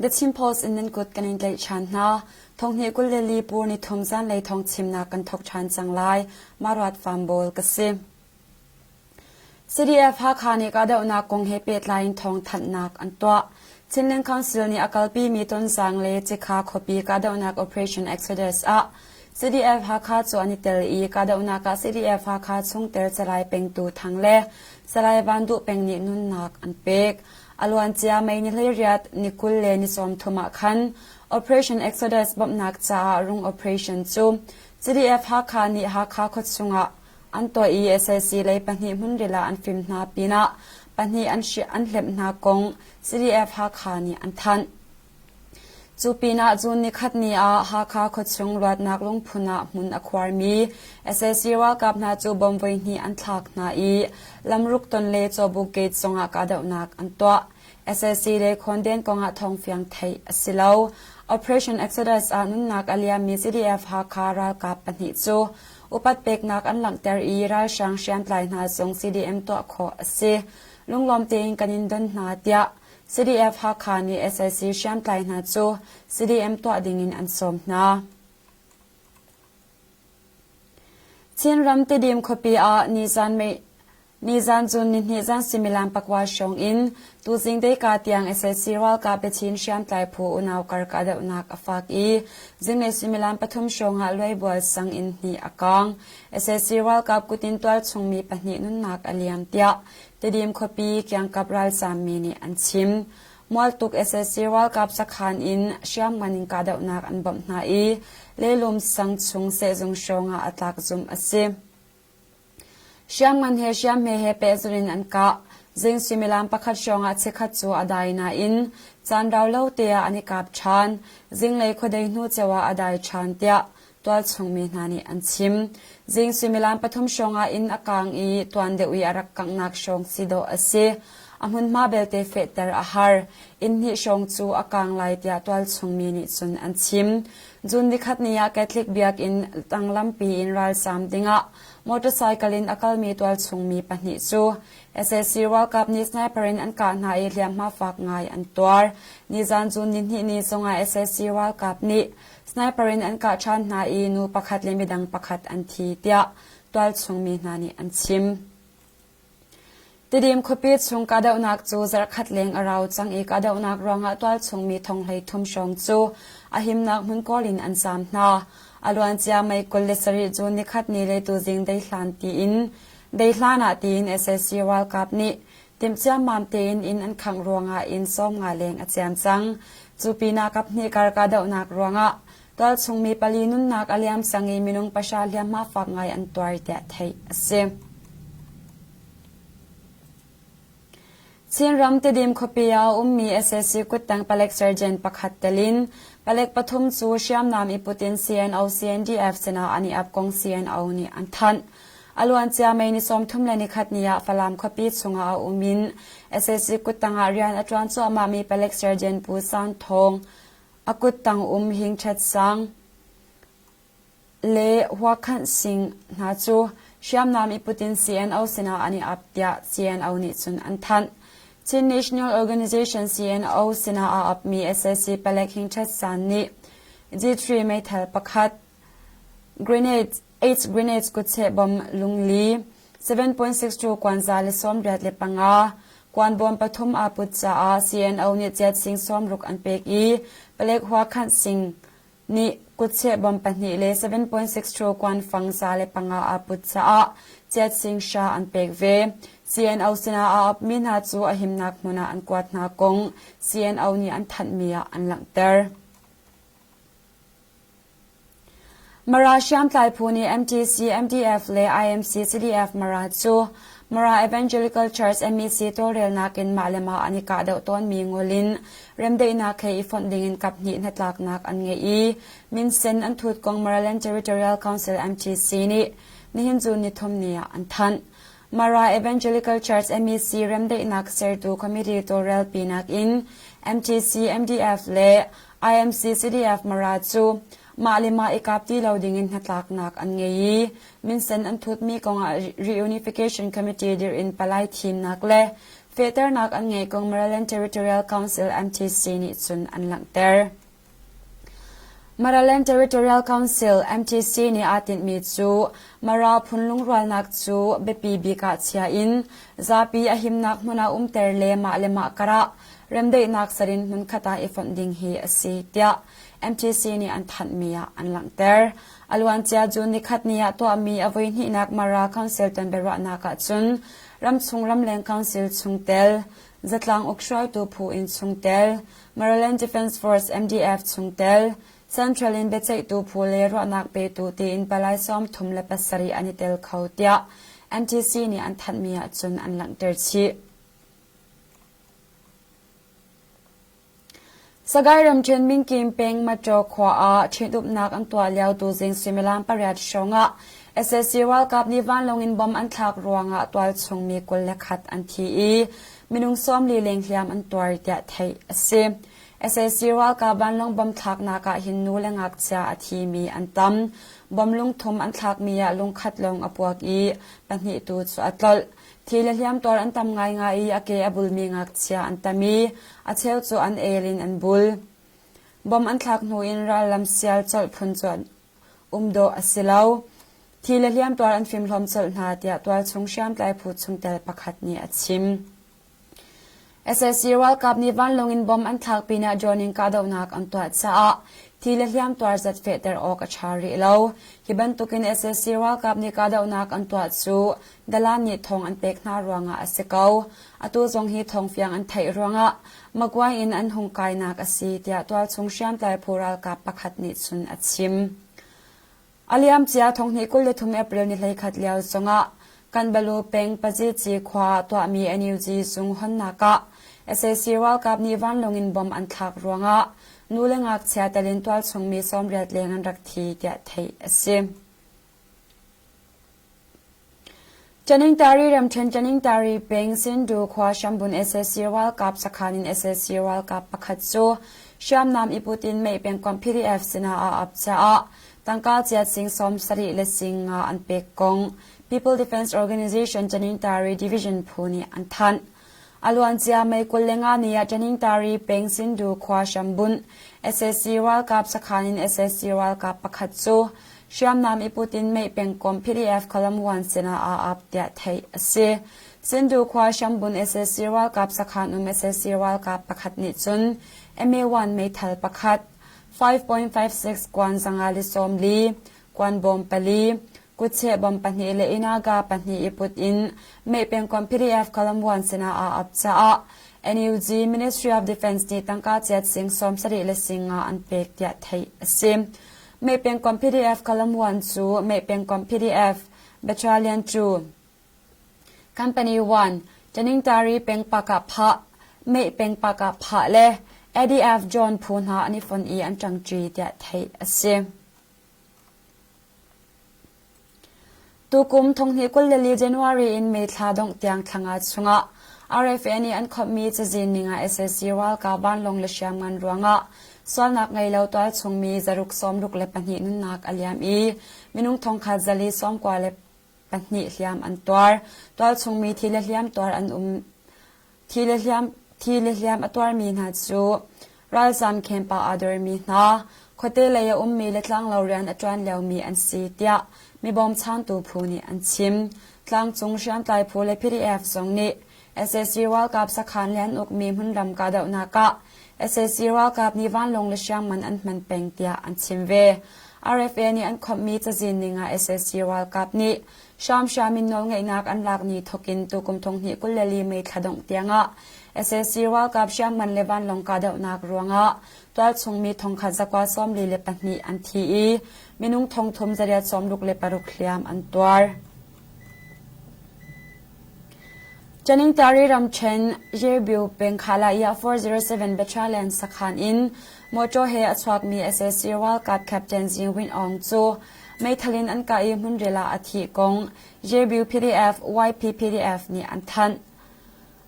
The Chin Post in nan kut kan in tlaih ṭhan hna. Thonghnih 24 pur ni thum zanlei thawng chimnak kan thawk ṭhan cang lai. Maruat Fambawl ka si. CDF Hakha nih kahdohnak kong he pehtlai in thawngthanhnak an tuah. Chinland Council nih a kalpimi Tonzang le Cikha khuapi kahdohnak Operation Exodus ah CDF Hakha cu an i tel i kahdohnak ah CDF Hakha chungtel Salai Pengtu Thang le Salai Van Duh Peng nih nunnak an pek. A luancia May ni 18, ni 20 le ni 30 ah khan Operation Exodus bawmhnak caah rung operation cu CDF Hakha nih Hakha khuachung ah an tuah i sac lei pahnih hmunril ah an fim hna pinah pahnih an an hlemh hna kong CDF Hakha nih an thanh. Cu pinah June nikhat ni ah Hakha khuachung luatnak lungphun ah hmun a khuarmi sac ralkap hna cu bom voihnih an thlak hna i lamruk ton le Cawbuk gate zongah kahdohnak an tuah. Sac le khawn kongah thawngfiang theih a si lo. Operation Exodus ah nunnak a liammi CDF Hakha ralkap pahnih cu upat peknak an langhter i ralhrang hriamtlai hna zong CDM tuah khawh a si. Lunglawm tein kan in don hna tiah CDF Hakha nih sac hriamtlai hna cu CDM tuah dingin an sawm hna. Chinram Tidim khuapi ah nizan mei Nizan cun nihnih zan suimilam pakua hrawng in tuzing deika tiang sac ralkap biachin hriamtlai phu unau kar kahdohnak a fak i zinglei suimilam pathum hrawng ah Luaibual sang in hnih a kaang. Sac ralkap kutin tualchung mi pahnih nunnak a liam tiah Tedim khuapi kiangkap ralzaammi nih an chim. Mualtuk sac ralkap sakhan in hriamngan in kahdohnak an bawmh hna i Lelum sang chung sehzung hrawng ah a tlak zumh a si. Hriamngan he hriamhme he pehzulh in an kah. Zing suimilam pakhat hrawngah chikkhat cu a dai nain caan rau lo te ah an i kap ṭhan. Zinglei khuadei hnu ceu ah a dai ṭhan tiah tualchung mi hna nih an chim. Zing suimilam pathum hrawngah inn a kaang i tuan deuh i a rak kanghnak hrawng si dawh a si. A hmunhma belte fehter a har. Inn hnih hrawng cu a kaang lai tiah tualchung mi nih cun an chim. June nikhat ni ah Catholic biakinn tanglampi in ralzaam dingah motorcycle in a kalmi tualchung mi pahnih cu sac ralkap nih sniper in an kah hna i hliamhma fak ngai an tuar. Nizan June nihnih ni zongah sac ralkap nih sniper in an kah ṭhan hna i nu pakhat le midang pakhat an thi tiah tualchung mi hna nih an chim. Tidim khuapi chung kahdohnak cu zarhkhat leng a rau cang i kahdohnak ruangah tualchung mi thong 33 hrawng cu a himnak hmun kawl in an zaam hna. A luancia May 27 cu nikhat ni le tuzing deihlan tiin deihlan ah tiin sac ralkap nih timh ciammam tein inn an khangh ruangah inn 50 leng a ciam cang. Cu pinah kaphnih kar kahdohnak ruangah tualchung mi pali nunnak a liam cang i minung pahra hliamhma fak ngai an tuar tiah theih a si. Chinram Tidim khuapi ah a ummi sac kuttang palek sergeant pakhat tel in palek pathum cu hriamnam i put in CNO CNDF sinah an i ap kong CNO nih an thanh. A luancia May ni 31 ni ah Falam khuapi chungah a um in sac kuttang ah rian a ṭuan cuahmahmi palek sergeant Pu San Thawng a kuttang um Hing Ṭhet Sang le Huakhanh Sing hna cu hriamnam i put in CNO sinah an i ap tiah CNO nih cun an thanh. Chin National Organization CNO sinah aa apmi sac palek Hing Ṭhet San nih G3 meithal pakhat, grenade, H grenades kutcheh bom lungli, 7.62 kuanza le 85, kuanbawm pathum aa put caah CNO nih ciat sing 60 an pek i palek Huakhanh Sing nih kutcheh bom pahnih le 7.62 kuanfang 105 aa put caah ciat sing hra an pek ve. CNO sinah aa apmi hna cu a himnak hmun ah an kuat hna kong CNO nih an thanhmi ah an langhter. Mara hriamtlai phu nih MTC, MDF le IMC CDF Mara cu Mara Evangelical Church MEC tawlrelnak in mah le mah an i kahdoh tawnmi ngol in remdaihnak he i fonh dingin kaphnih hnatlaknak an ngei i minsen an thut kong Maraland Territorial Council MTC nih nihin June nithum ni ah an thanh. Mara Evangelical Church MEC remdaihnak sertu committee tawlrelpinak in MTC, MDF le IMC CDF Mara cu mah le mah i kap ti lo dingin hnatlaknak an ngei i minsen an thutmi kongah Reunification Committee dirh in palai thimnak le fehternak an ngeih kong Maraland Territorial Council MTC nih cun an langhter. Maraland Territorial Council MTC nih aa tinhmi cu Mara phun lungrualnak cu biapi bik ah chia in zapi a himnak hmun ah umter le mah le mah karah remdaihnak sarin hmunkhat ah i fonh ding hi a si tiah MTC nih an thanhmi ah an langhter. A luancia June nikhat ni ah tuahmi a voihnihnak Mara Council tonbiaruahnak ahcun ramchung ramleng council chungtel, zatlang uk hruaitu phu in chungtel, Maryland Defense Force MDF chungtel, Central in biaceihtu phu le ruahnak petu tiin palai 37 an i tel kho tiah MTC nih an thanhmi ahcun an langhter chih. Sagaing ramṭhen Minkim peng Mataw khua ah ṭhitumnak an tuah lio tuzing suimilam pariat hrawngah sac ralkap nih vanlawng in bomb an thlak ruangah tualchung mi 21 an thi i minung 40 leng hliam an tuar tiah theih a si. Sac ralkap vanlawng bomb thlaknak ah hin nu le ngakchia a thimi an tam. Bomb lungthum an thlakmi ah lungkhat lawng a puak i pahnih tu cu a tlolh. Thi le hliamtuar an tam ngaingai i a ke a bulmi ngakchia an tam i a cheu cu an el in an bul. Bom an thlak hnu in rallam sial colh phun cu um dawh a si lo. Thi le hliamtuar an fimhlawm colh hna tiah tualchung hriamtlai phu chungtel pakhat nih a chim. Sac ralkap nih vanlawng in bomb an thlak pinah drone in kahdohnak an tuah caah thi le hliamtuar zat fehter awk a ṭha rih lo. Hi bantukin sac ralkap nih kahdohnak an tuah cu Dalan nih thawng an pek hna ruangah a si ko. Atu zong hi thawngfiang an theih ruangah Magwai in an hung kainak a si tiah tualchung hriamtlai phu ralkap pakhat nih cun a chim. A liamcia thonghnih 23 April ni 11 lio zongah Kanbalu peng Pazici khua ah tuahmi NUG zung honnak ah sac ralkap nih vanlawng in bomb an thlak ruangah nu le ngakchia tel in tualchung mi 80 leng an rak thi tiah theih a si. Taningtari ramṭhen Taningtari peng Sindu khua hrambun sac ralkap sakhan in sac ralkap pakhat cu hriamnam i put in mei pengkomh PDF sinah aa ap caah tangka chiat sing 70 le sing nga an pek kong People Defense Organization Taningtari Division phu nih an thanh. A luancia May 25 ni ah Taningtari peng Sindu khua hrambunh sac ralkap sakhan in sac ralkap pakhat cu hriamnam i put in Mei pengkomh PDF Column 1 sinah aa ap tiah theih a si. Sindu khua hrambunh sac ralkap sakhan um sac ralkap pakhat nih cun MA1 meithal pakhat, 5.56 kuan zanga le 40, kuan bawm pali, kutcheh bom pahnih le inaga pahnih i put in Mei pengkomh PDF Column 1 sinah aa ap caah NUG Ministry of Defense nih tangka chiat sing 70 le sing nga an pek tiah theih a si. Mei pengkomh PDF Column 1 cu Mei pengkomh PDF Battalion 2 Company 1 Taningtari peng Pakah Mei peng Pakah le ADF John phu hna an i fon i an ṭangṭi tiah theih a si. Tukum thonghnih 24 January in May thla dongh tiang thla nga chungah RFA nih an khawmhmi cazin ning ah sac ralkap vanlawng le hriamngan ruangah sualnak ngei lo tualchungmi zaruk 62 nunnak a liam i minung thongkhat zali 92 hliam an tuar. Tualchungmi thi le hliam tuar an um Thi le hliam, thi le hliam a tuarmi hna cu ralzam camp ah aa dormi hna, khuate lei a ummi le tlanglo rian a ṭuan liomi an si tiah mi bawmchantu phu nih an chim. Tlangcung hriamtlai phu le PDF zong nih sac ralkap sakhan le an ukmi hmunram kahdohnak ah sac ralkap nih vanlawng le hriamngan an hman peng tiah an chim ve. RFA nih an khawmhmi cazin ning ah sac ralkap nih Hramhram in nawlngeihnak an lak ni thawkin tukum 2024 May thla dongh tiangah sac ralkap hriamngan le vanlawng kahdohnak ruangah tualchung mi thongkhat zakua 42 an thi i minung thongthum zariat 66 hliam an tuar. Taningtari ramṭhen Yerbyu peng Khalaya 407 Battalion sakhan in motor he a chuakmi sac ralkap Captain Zing Win Aung cu Meithal in an kah i hmunril ah a thih kong JBPDF, YPPDF nih an thanh.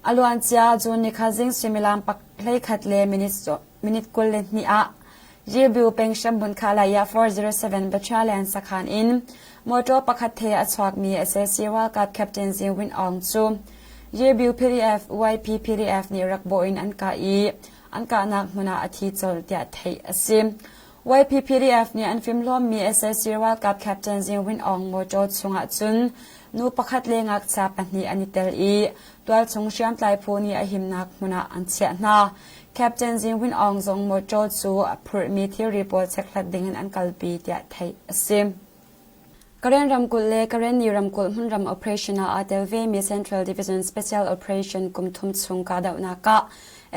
A luancia June nikhat zing suimilam 11 le minute 22 ah Jilbu peng hrambun Khalaya 407 Battalion sakhan in motor pakhat he a chuakmi sac ralkap Captain Zing Win Aung cu. Yebu PDF, YPPDF nih rak bawh in an kah i an kahnak hmun ah a thi colh tiah theih a si. YPPDF nih an fimhlawmmi sac ralkap Captain Zing Win Aung mawṭaw chungah cun nu pakhat le ngakchia pahnih an i tel i tualchung hriamtlai phu nih a himnak hmun ah an chiah hna. Captain Zing Win Aung zong mawṭaw cu a phurhmi thilri pawl chekhlat dingin an kalpi tiah theih a si. Karen ramkulh le Karenni ramkulh hmunram operation ah aa tel vemi Central Division Special Operation kum thum chung kahdohnak ah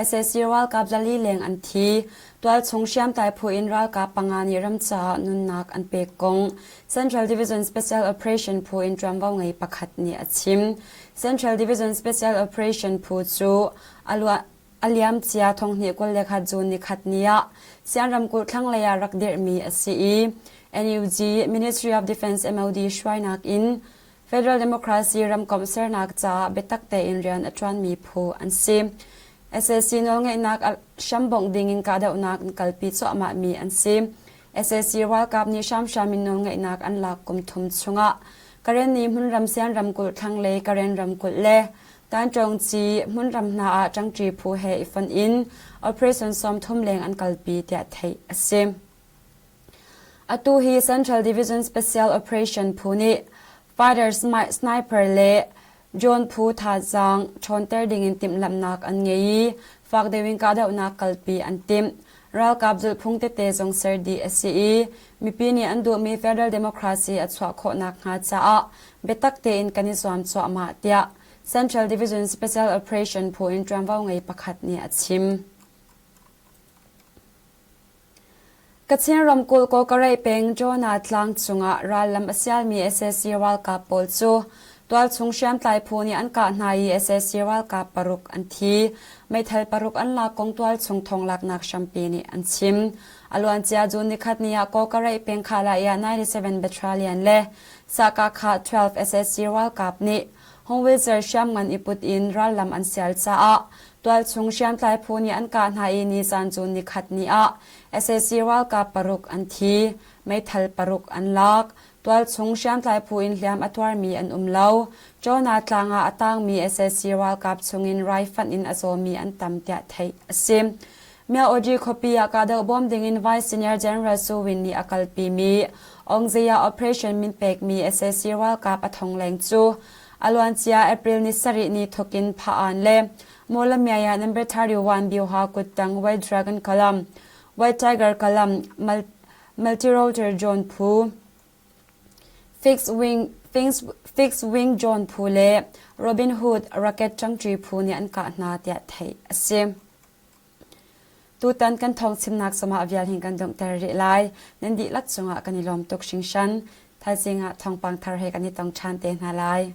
sac ralkap 400 leng an thi. Tualchung hriamtlai phu in ralkap panga nih ram caah nunnak an pek kong Central Division Special Operation phu in ṭuanvo ngei pakhat nih a chim. Central Division Special Operation phu cu a luah A liamcia thonghnih 21 June nikhat ni ah Sian ramkulh thlanglei ah rak dirhmi a si i NUG Ministry of Defense MOD hruainak in Federal Democracy ramkomh sernak caah biatak tein rian a ṭuanmi phu an si. Sac nawlngeihnak hrambongh dingin kahdohnak an kalpi cuahmahmi an si. Sac ralkap nih hramhram in nawlngeihnak an lak kum thum chungah Karenni hmunram Sian ramkulh thlanglei Karen ramkulh le Tanṭawngci hmunram hna ah ṭangṭi phu he i fonh in operation 30 leng an kalpi tiah theih a si. Atu hi Central Division Special Operation phu nih fighter sniper le drone phu thazaang ṭhawnter dingin timhlamhnak an ngei i fak deuh in kahdohnak kalpi an timh. Ralkap zulhphung tete zong ser dih a si i mipi nih an duhmi federal democracy a chuah khawh nakhnga caah biatak tein kan i zuam cuahmah tiah Central Division Special Operation phu in ṭuanvo ngei pakhat nih a chim. Kachin ramkulh Kawkareih peng Jonah tlang cungah rallam a sialmi sac ralkap pawl cu tualchung hriamtlai phu nih an kah hna i sac ralkap paruk an thi. Meithal paruk an lak kong tualchung thonglaknak hrampi nih an chim. A luancia June nikhat ni ah Kawkareih peng Khalaya 97 Battalion le Sakakha 12 sac ralkap nih Hongwilzer hriamngan i put in rallam an sial caah tualchung hriamtlai phu nih an kah hna i nizan cu nikhat ni ah sac ralkap paruk an thi, meithal paruk an lak. Tualchung hriamtlai phu in hliam a tuarmi an um lo. Jonah tlang ah a tangmi sac ralkap chungin raifanh in a zawmi an tam tiah theih a si. Myaoji khuapi ah kahdoh bawm dingin Vice Senior General Su Win nih a kalpimi Ongzaya Operation min pekmi sac ralkap a thong leng cu a luancia April ni sarih ni thokin Pha-an le Mawlamyine number 31 Byuha kuttang White Dragon Column, White Tiger Column, Multi-Rotor Drone phu, Fixed Wing, Fixed Wing Drone phu le Robin Hood rocket ṭangṭi phu nih an kah hna tiah theih a si. Tutan kan thawngchimnak cungah vial hin kan donghter rih lai. Nan dihlak cungah kan i lawm tuk hringhran. Thaizing ah thawngpang thar he kan i tong ṭhan te hna lai.